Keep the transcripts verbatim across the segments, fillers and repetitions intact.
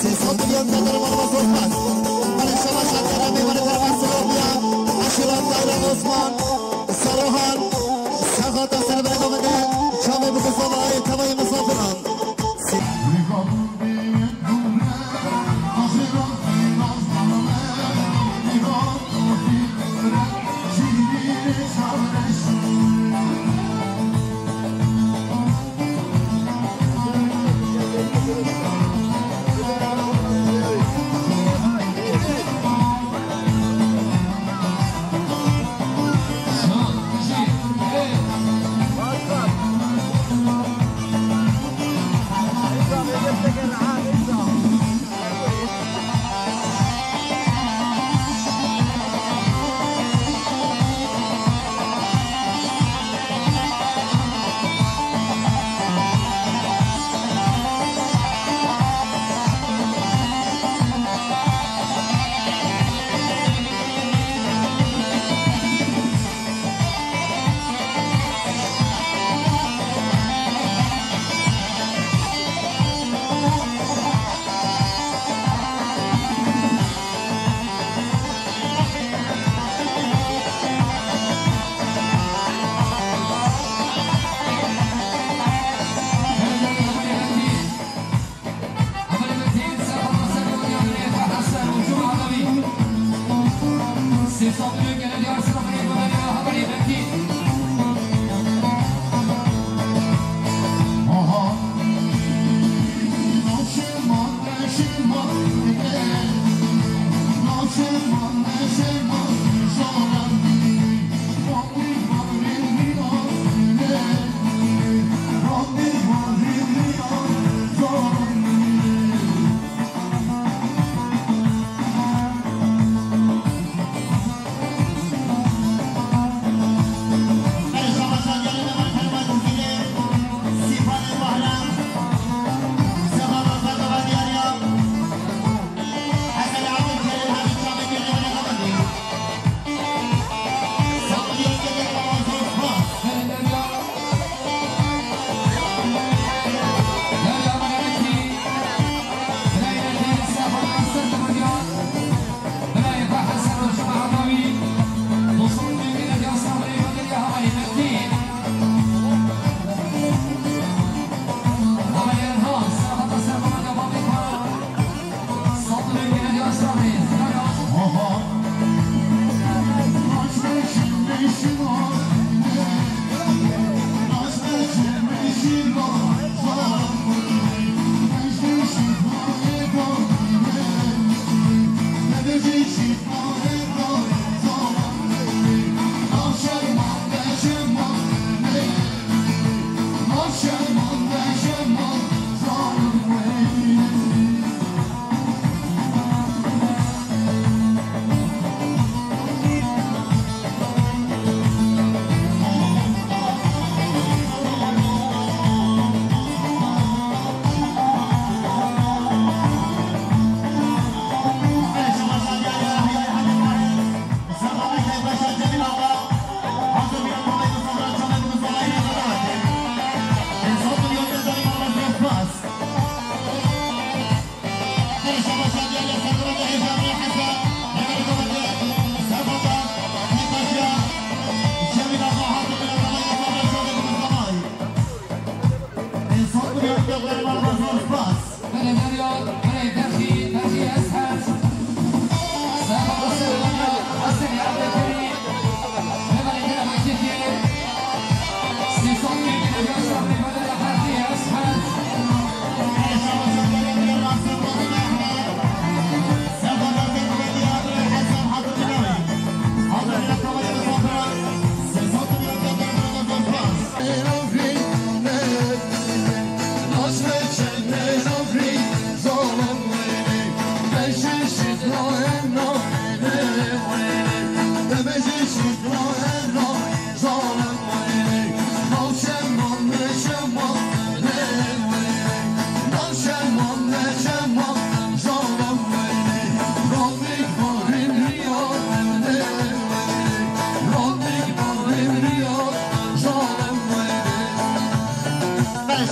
Sê sed milyon tedir mal ve sohbet. Belê şeva şankere mêvanê dervan Silopya, Eşîran Taylan Osman, Saruhan, Serhat Hasan Bey Mehmet'e, Şamê Bukuzova, Tavayê Misafiran.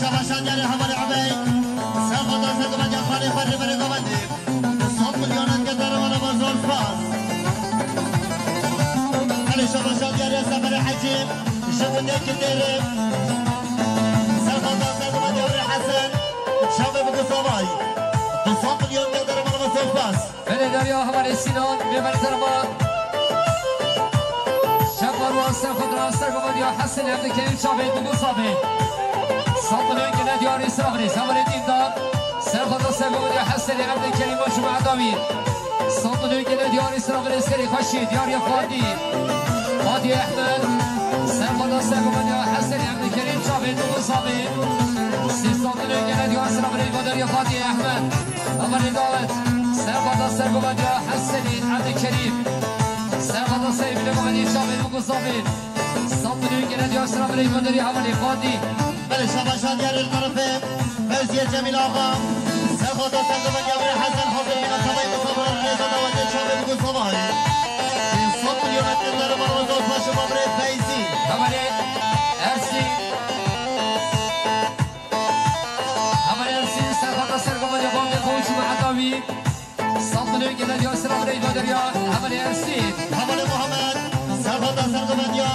Şabaşan yarê hevalê Ebey. Serxweda sergovendiya xalê xwe rêberê govendê. Sed milyonan ke dermana ba zor spas. Belê şabaşan yarê Seferê Hecî. Ji gundê Kinderê. Serxweda sergovendiya Ebey Hesen. Çavê bi Gusavay. Du sed milyon ke dermana ba zor spas. Belê dariya hevalê Sînan, bê ber terma. Şefa û ser xwe dira sergovendiya Hesenê em dikerîm çavê bi Gusavê. Sed milyon gele diyarî sira virêz. Hevalê Dîndar, serxweda sergovendiya Hesenê em dikerîm ba cuma dawî. Sed milyon gele diyarî sira virêz, serê xweşî, diyarî Fatî. Fatî Ehmed, serxweda sergovendiya Hesenê em dikerîm çavê bi Gusavê. Sê sed milyon gele diyarî sira virêz, ba dariya Fatî Ehmed. Hevalê Dawet, serxweda sergovendiya Hesenî Ebdulkerîm. Serxweda serê bîle govendî çavê bi Gusavê. Sed milyon gele diyar sira virêj goderî hevalê Fatî. Belê şabaşan diyarê li terefê Fevziye Cemîl Axa. Serxweda sergovendiya Ebdulê Hesen hazir bîna tavayê Gusavê rêza dawetê çavê bi Gusavê. Sed milyon etkirdarê Marmara Zor Paşa Babrê Feyzî. Hevalê Ersî. Hevalê Ersî, serxweda sergovendiya Babrê Xewçî Mehetawî. Sed milyon gele diya sira birey baderiya hevalê Ersî. Hevalê Muhammed, serxweda sergovendiya.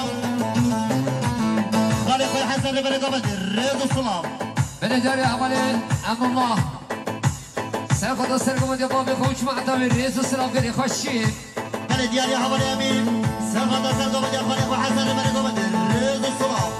Xalê xwe Hesen rêberê govendê, rêz û silav. Belê diyarê hevalê Emrullah. Serxweda sergovendiya bavê xwe û çima etavê rêz û silav gerê xweşî. Belê diyarê hevalê Emîn. Serxweda sergovendiya xalê xwe Hesen rêberê govendê, rêz û silav.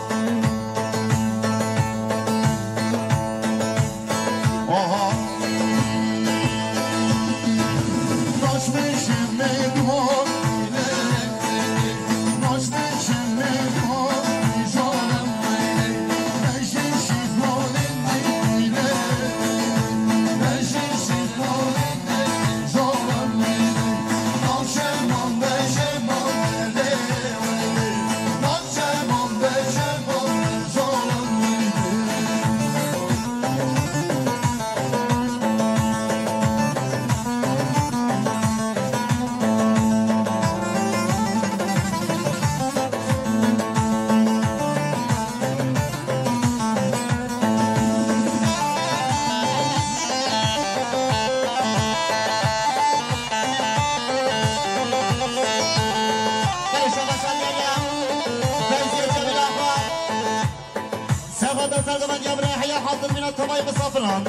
Serxweda sergovendiya Birayê Heya hazir bîna tavayê misafiran.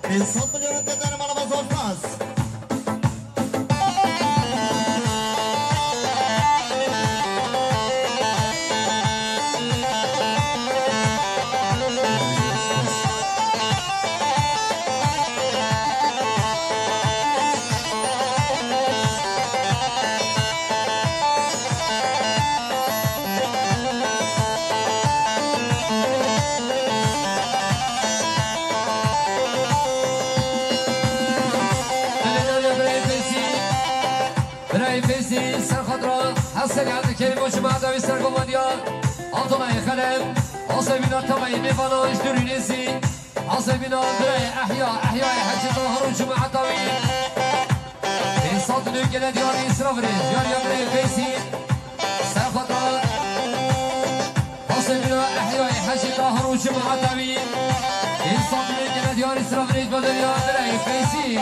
Pênc sed milyonan te dene mala me zor spas. Belê dariya birayê Feyzî. Birayê Feyzî, serxwedra Hesenî Ebdulkerîm û cemaeta wî sergovendiya Abdullahê Xelef, asebîna tavayê mêvana ji Dûrî Nêzî, asebîna birayê Ehya, Ehyayê Hecî Tahir û cemaeta wî. Pênc sed milyon gele diyarî sira virêz, diyariya birayê Feyzî. Serxwedra Hosê bîra Ehyayê Hecî Tahir û cemaeta wî. Însan dilê gele diyarî sira virêj baderiya birayê Feyzî.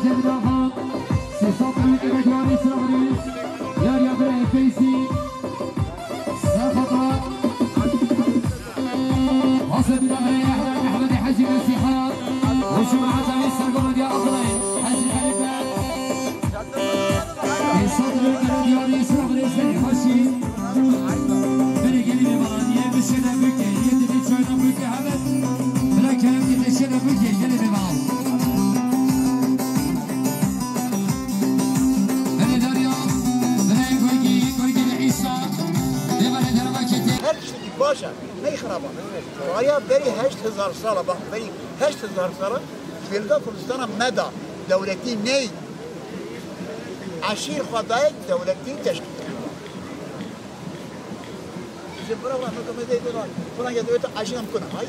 Jêbinaxa, sê sed û yek Emediyarî Siraxnî, Yariya Birayê Feyzî, Serxata, Hasan Birayê Ehmed, Ehmedê Hecî Mesîha, û Cuma Hecawî Sergomediya Aqilay, Hecî Xelîfe, sê sed û yek Emediyarî Siraxnî, Seyîd Haşî. Berê gelê bêbalan, yê bi şêne bike, yê dibî çayna bike, hevet. Bila kerem ki te şêne bike, gelê bêbalan. Belê Derya, belê Goygî, Goygî li Îsa, dê belê derva kete. Her tiştekî baş e, ney xirab e. Raya berî heşt hezar sal e, bak, berî heşt hezar sal e, Belga Kurdistana me da, dewletî ney. Eşîr xwe dayik, dewletî teşkîl. Ji bira wan, nokê me zey zey wan. Filan ya dewlete aşîn em kuna. Hay.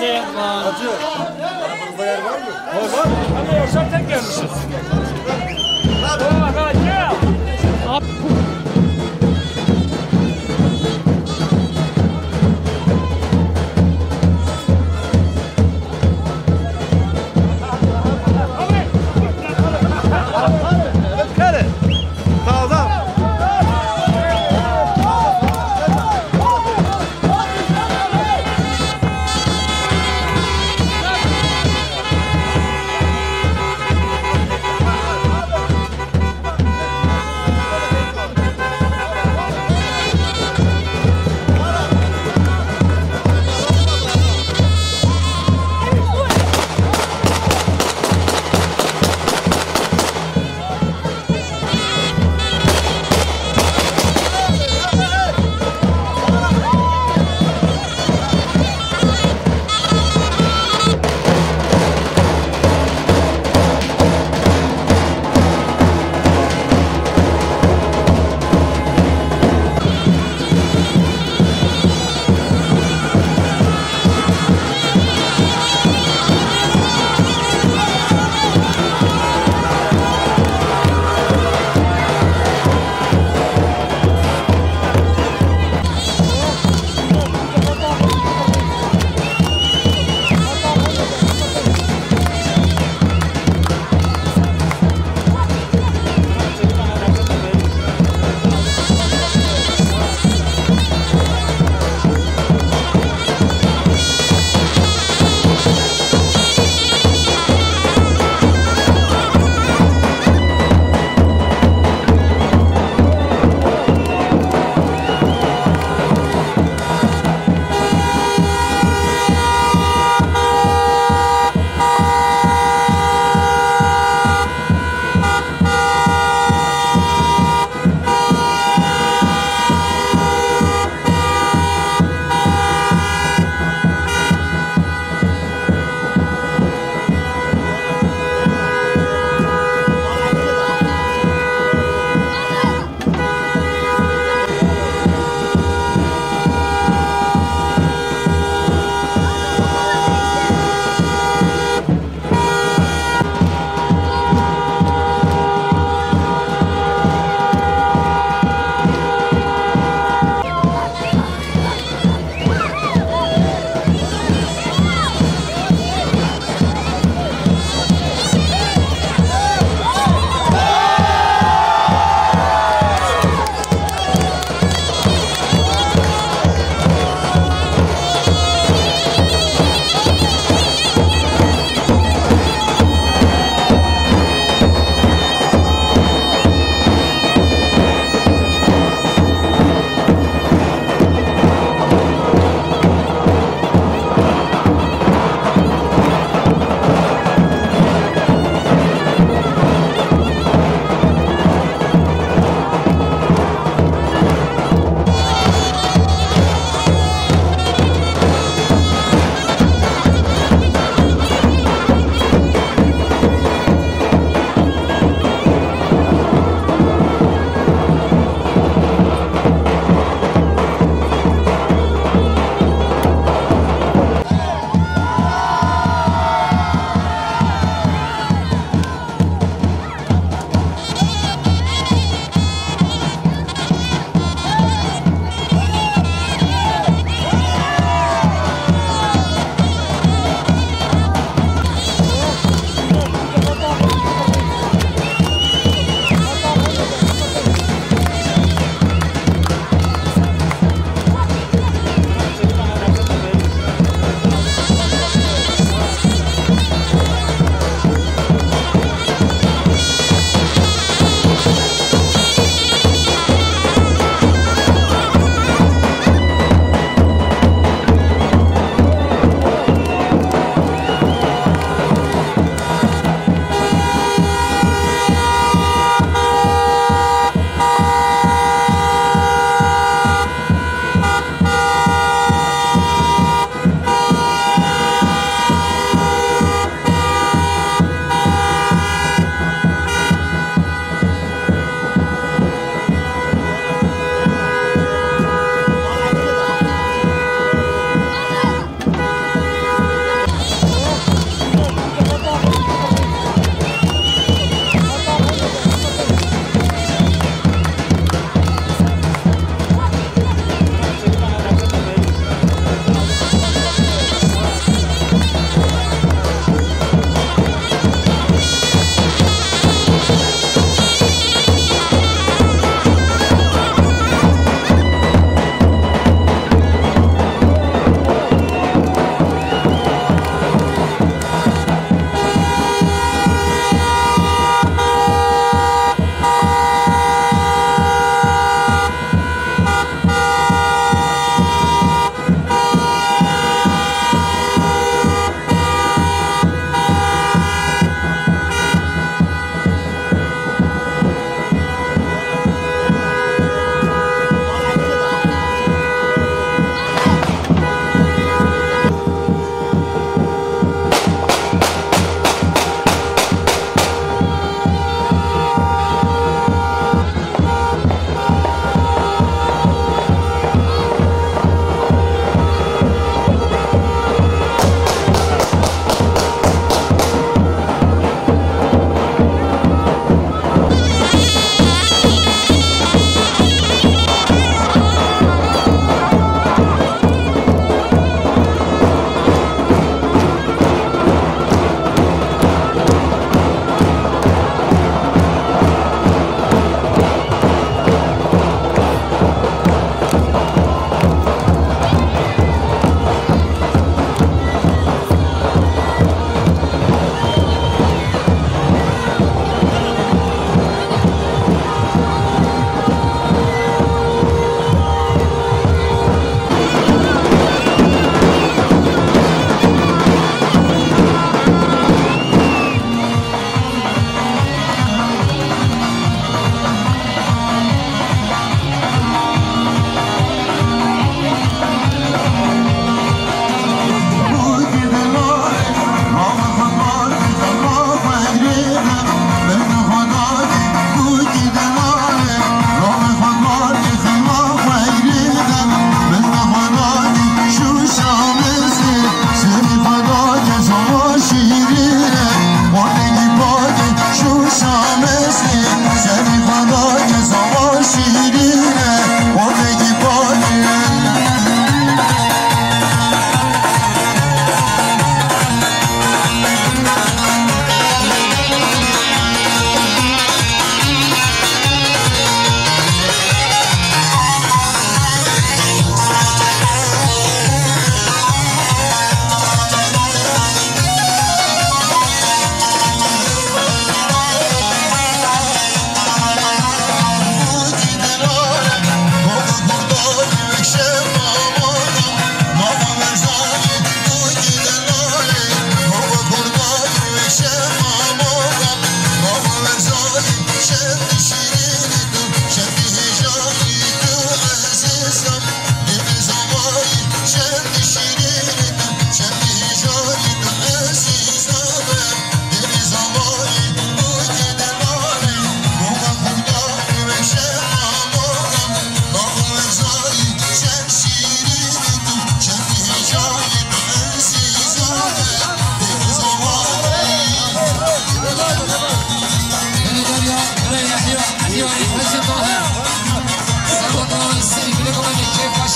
Hacı, bayağı var mı? Var, var. Ama Yaşar tek gelmişiz. Baba, gel.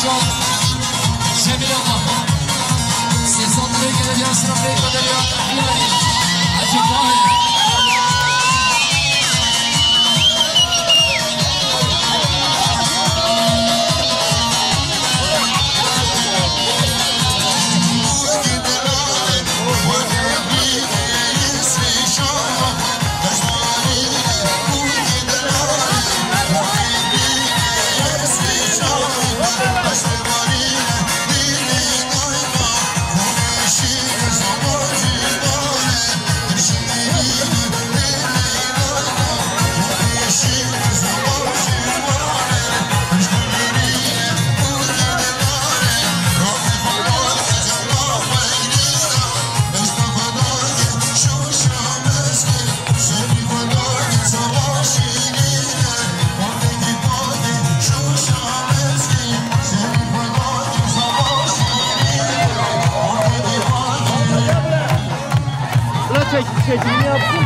Şemil Ama. Sesandırı geleceğiz, sınıfı kadar ya. Hadi Tahir. Sıra çek, çekimini yapsın.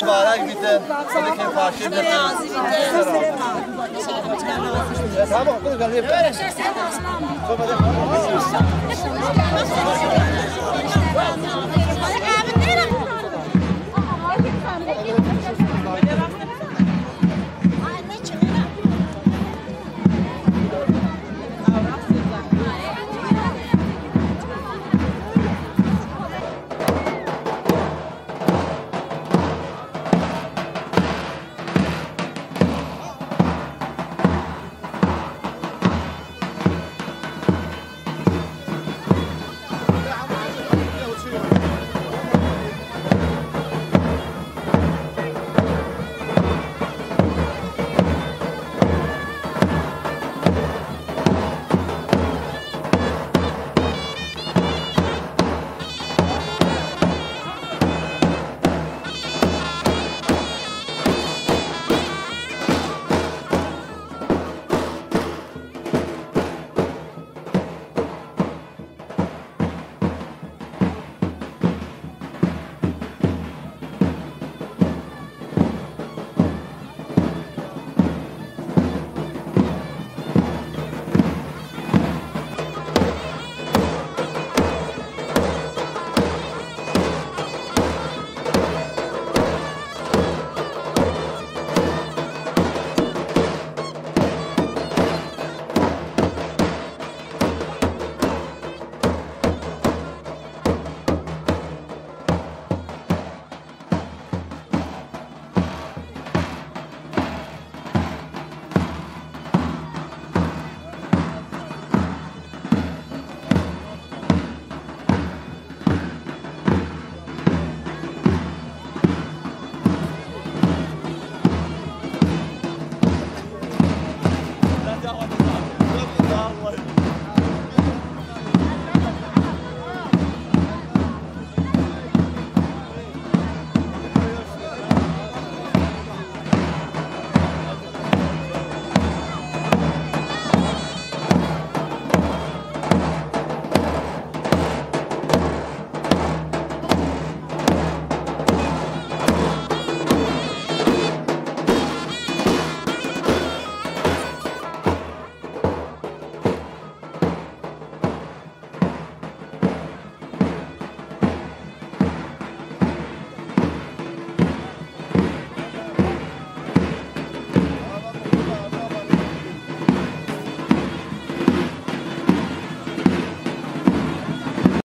Mübarek bitin. Sıddık'ın başı bitin. Tamam, dur, gel, gel.